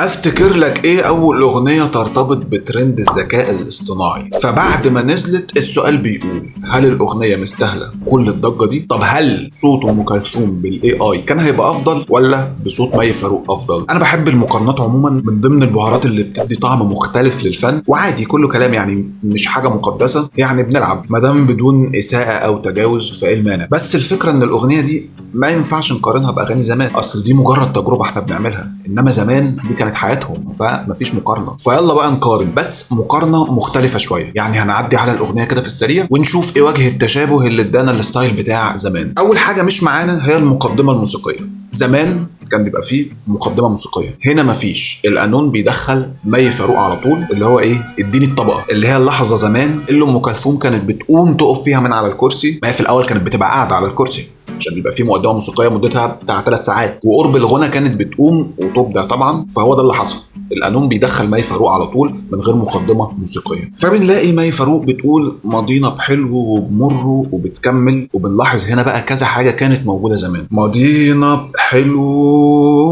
افتكر لك ايه اول اغنية ترتبط بترند الذكاء الاصطناعي؟ فبعد ما نزلت السؤال بيقول هل الاغنية مستاهلة كل الضجة دي؟ طب هل صوت ام كلثوم بال AI كان هيبقى افضل ولا بصوت مي فاروق افضل؟ انا بحب المقارنات عموما، من ضمن البهارات اللي بتدي طعم مختلف للفن، وعادي كله كلام يعني مش حاجة مقدسة، يعني بنلعب ما دام بدون اساءه او تجاوز فايه المانع. بس الفكرة ان الاغنية دي ما ينفعش نقارنها باغاني زمان، اصل دي مجرد تجربه احنا بنعملها، انما زمان دي كانت حياتهم فمفيش مقارنة. فيلا بقى نقارن، بس مقارنة مختلفة شوية، يعني هنعدي على الاغنية كده في السريع ونشوف ايه وجه التشابه اللي ادانا ال style بتاع زمان. اول حاجة مش معانا هي المقدمة الموسيقية. زمان كان بيبقى فيه مقدمه موسيقية، هنا مفيش. القانون بيدخل مي فاروق على طول، اللي هو ايه، اديني الطبقة، اللي هي اللحظة زمان اللي ام كلثوم كانت بتقوم تقف فيها من على الكرسي. ما هي في الاول كانت بتبقى قاعدة على الكرسي عشان بيبقى فيه مقدمه موسيقية مدتها بتاع 3 ساعات، وقرب الغنى كانت بتقوم وتبدع طبعا. فهو ده اللي حصل، القانون بيدخل مي فاروق على طول من غير مقدمه موسيقية. فبنلاقي مي فاروق بتقول ماضينا بحلو وبمره وبتكمل، وبنلاحظ هنا بقى كذا حاجة كانت موجودة زمان. ماضينا بحلو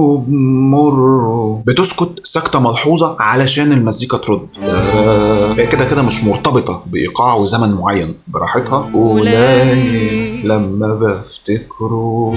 وبمره، بتسكت سكته ملحوظة علشان المزيكا ترد، هي كده كده مش مرتبطة بايقاع وزمن معين، براحتها. قليل لما بفتكره،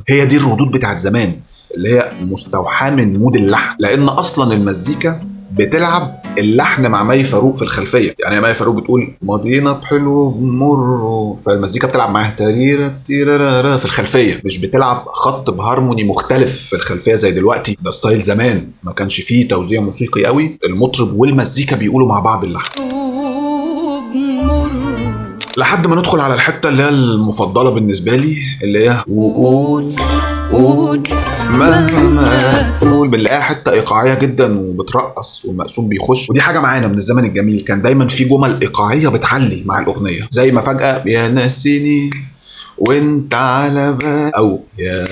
هي دي الردود بتاعت زمان اللي هي مستوحاة من mood اللحن، لان اصلا المزيكا بتلعب اللحن مع مي فاروق في الخلفية. يعني مي فاروق بتقول ماضينا بحلو بمرة، فالمزيكا بتلعب معاها تريرا تيرارا في الخلفية، مش بتلعب خط بهارموني مختلف في الخلفية زي دلوقتي. ده style زمان ما كانش فيه توزيع موسيقي قوي، المطرب والمزيكا بيقولوا مع بعض اللحن. لحد ما ندخل على الحتة اللي هي المفضلة بالنسبة لي، اللي هي وقول قول مهما تقول. بنلاقيها حتة ايقاعيه جدا وبترقص والمقسوم بيخش، ودي حاجة معانا من الزمن الجميل، كان دايما في جمل ايقاعيه بتعلي مع الاغنية، زي ما فجاة يا ناسيني وانت على بال، او يا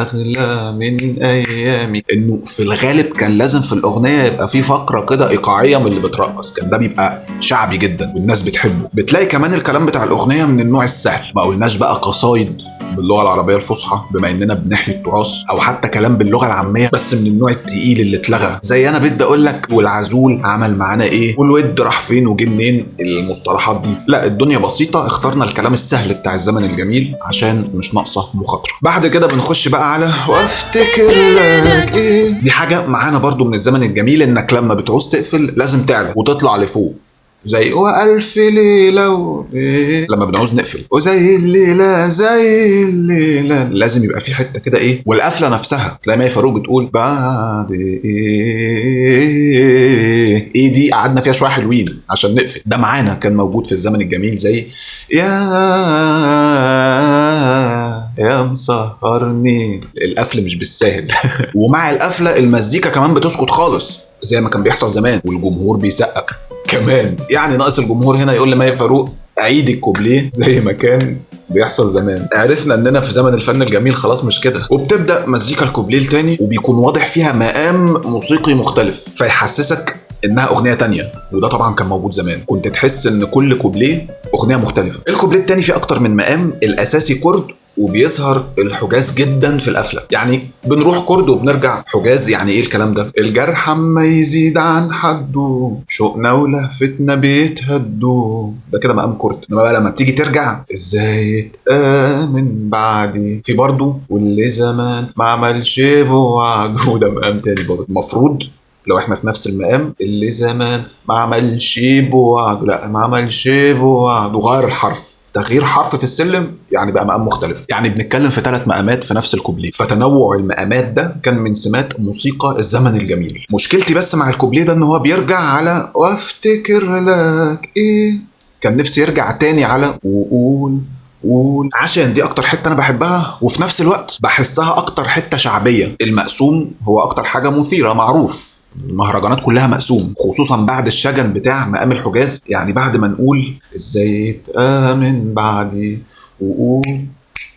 اغلى من ايامي. انه في الغالب كان لازم في الاغنية يبقى في فقره كده ايقاعيه من اللي بترقص، كان ده بيبقى شعبي جدا والناس بتحبه. بتلاقي كمان الكلام بتاع الاغنية من النوع السهل، ما قلناش بقى قصايد باللغة العربية الفصحى بما اننا بنحيي التراث، او حتى كلام باللغة العامية بس من النوع التقيل اللي اتلغى، زي انا بدي اقول لك والعزول عمل معانا ايه والود راح فين وجه منين، المصطلحات دي. لا، الدنيا بسيطة، اخترنا الكلام السهل بتاع الزمن الجميل عشان مش ناقصه مخاطره. بعد كده بنخش بقى على وافتكر لك ايه. دي حاجة معانا برضو من الزمن الجميل، انك لما بتعوز تقفل لازم تعلى وتطلع لفوق، زي وألف ليلة وليلة لما بنعوز نقفل، وزي الليلة زي الليلة، لازم يبقى في حتة كده ايه. والقفلة نفسها تلاقي مي فاروق بتقول بعد ايه، ايه دي قعدنا فيها شوية حلوين عشان نقفل. ده معانا كان موجود في الزمن الجميل، زي يا مسهرني. القفل مش بالساهل. ومع القفلة المزيكا كمان بتسكت خالص زي ما كان بيحصل زمان، والجمهور بيسقف كمان. يعني ناقص الجمهور هنا يقول لمي فاروق عيد الكوبليه زي ما كان بيحصل زمان. عرفنا اننا في زمن الفن الجميل خلاص، مش كده؟ وبتبدا مزيكا الكوبليه تاني، وبيكون واضح فيها مقام موسيقي مختلف فيحسسك انها اغنية تانية، وده طبعا كان موجود زمان، كنت تحس ان كل كوبليه اغنية مختلفة. الكوبليه التاني فيه اكتر من مقام، الاساسي كرد وبيظهر الحجاز جدا في القفله، يعني بنروح كرد وبنرجع حجاز. يعني ايه الكلام ده؟ الجرح اما يزيد عن حده شوقنا ولهفتنا بيتهدوا، ده كده مقام كرد. انما بقى لما بتيجي ترجع ازاي تآمن بعدي، في برضه واللي زمان ما عملش بوعده، ده مقام تاني برضه. المفروض لو احنا في نفس المقام اللي زمان ما عملش بوعده، لا ما عملش بوعده، غير الحرف، تغيير حرف في السلم يعني بقى مقام مختلف. يعني بنتكلم في 3 مقامات في نفس الكوبليه، فتنوع المقامات ده كان من سمات موسيقى الزمن الجميل. مشكلتي بس مع الكوبليه ده ان هو بيرجع على وافتكر لك ايه، كان نفسي يرجع تاني على وقول قول، عشان دي اكتر حتة انا بحبها، وفي نفس الوقت بحسها اكتر حتة شعبية. المقسوم هو اكتر حاجة مثيرة، معروف المهرجانات كلها مقسوم، خصوصا بعد الشجن بتاع مقام الحجاز. يعني بعد ما نقول ازاي تآمن بعدي وقول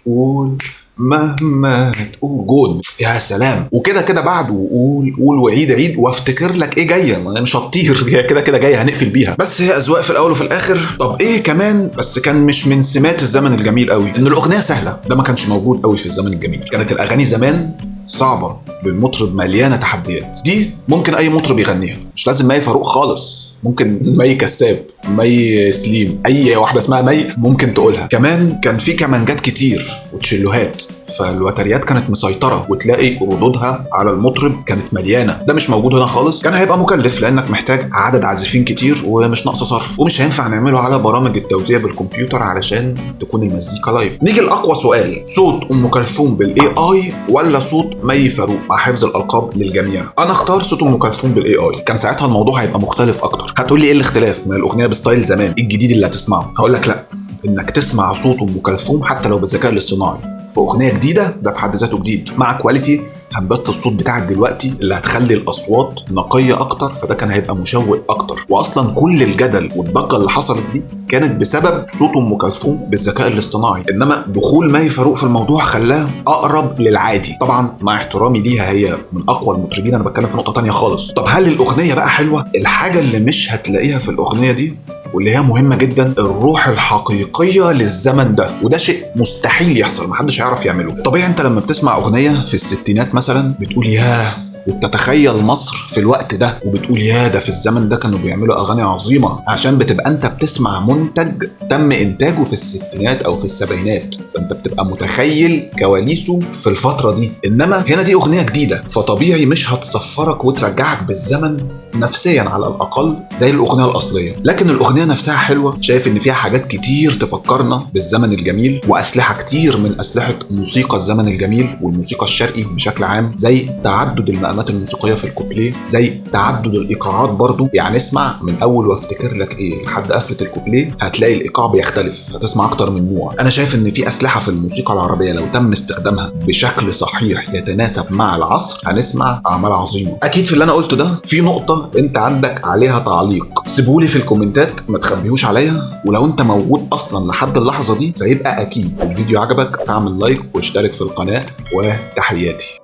قول مهما تقول جون، يا سلام. وكده كده بعد وقول قول وعيد عيد وافتكر لك ايه جاية، ما مش هتطير، هي كده كده جاية هنقفل بيها. بس هي اذواق في الاول وفي الاخر. طب ايه كمان بس كان مش من سمات الزمن الجميل قوي، ان الاغنية سهلة. ده ما كانش موجود قوي في الزمن الجميل. كانت الاغاني زمان صعبة للمطرب مليانة تحديات. دي ممكن اي مطرب يغنيها، مش لازم مي فاروق خالص، ممكن مي كساب، مي سليم، اي واحدة اسمها مي ممكن تقولها. كمان كان في كمانجات كتير وتشيلوهات، فالوتريات كانت مسيطرة وتلاقي ردودها على المطرب كانت مليانة. ده مش موجود هنا خالص، كان هيبقى مكلف لانك محتاج عدد عازفين كتير ومش ناقصه صرف، ومش هينفع نعمله على برامج التوزيع بالكمبيوتر علشان تكون المزيكا live. نيجي لاقوى سؤال، صوت ام كلثوم بال AI ولا صوت مي فاروق مع حفظ الالقاب للجميع؟ انا اختار صوت ام كلثوم بال AI. كان ساعتها الموضوع هيبقى مختلف اكتر. هتقول لي ايه الاختلاف؟ ما الاغنية ب style زمان، ايه الجديد اللي هتسمعه؟ هقول لك لا، انك تسمع صوت ام كلثوم حتى لو بالذكاء الاصطناعي في اغنية جديدة، ده في حد ذاته جديد، مع quality هندسة الصوت بتاعك دلوقتي اللي هتخلي الاصوات نقية اكتر، فده كان هيبقى مشوق اكتر. واصلا كل الجدل والضجه اللي حصلت دي كانت بسبب صوت ام كلثوم بالذكاء الاصطناعي، انما دخول مي فاروق في الموضوع خلاه اقرب للعادي. طبعا مع احترامي ليها، هي من اقوى المطربين، انا بتكلم في نقطة تانية خالص. طب هل الاغنية بقى حلوة؟ الحاجة اللي مش هتلاقيها في الاغنية دي واللي هي مهمة جدا، الروح الحقيقية للزمن ده، وده شيء مستحيل يحصل، محدش هيعرف يعمله. طبيعي انت لما بتسمع اغنية في الستينات مثلا بتقول ياه، وبتتخيل مصر في الوقت ده وبتقول يا ده في الزمن ده كانوا بيعملوا اغاني عظيمة، عشان بتبقى انت بتسمع منتج تم انتاجه في الستينات او في السبعينات، فانت بتبقى متخيل كواليسه في الفترة دي. انما هنا دي اغنية جديدة، فطبيعي مش هتسفرك وترجعك بالزمن نفسيا على الاقل زي الاغنية الاصلية. لكن الاغنية نفسها حلوة، شايف ان فيها حاجات كتير تفكرنا بالزمن الجميل، واسلحه كتير من اسلحة موسيقى الزمن الجميل والموسيقى الشرقي بشكل عام، زي تعدد المقامات الموسيقية في الكوبليه، زي تعدد الايقاعات برضو. يعني اسمع من اول وافتكر لك ايه لحد قفله الكوبليه هتلاقي الايقاع بيختلف، هتسمع اكتر من نوع. انا شايف ان في اسلحة في الموسيقى العربية لو تم استخدامها بشكل صحيح يتناسب مع العصر هنسمع اعمال عظيمة. اكيد في اللي انا قلته ده في نقطة انت عندك عليها تعليق، سيبهولي في الكومنتات، ما تخبيهوش عليا. ولو انت موجود اصلا لحد اللحظة دي فيبقى اكيد الفيديو عجبك، فاعمل like واشترك في القناة، وتحياتي.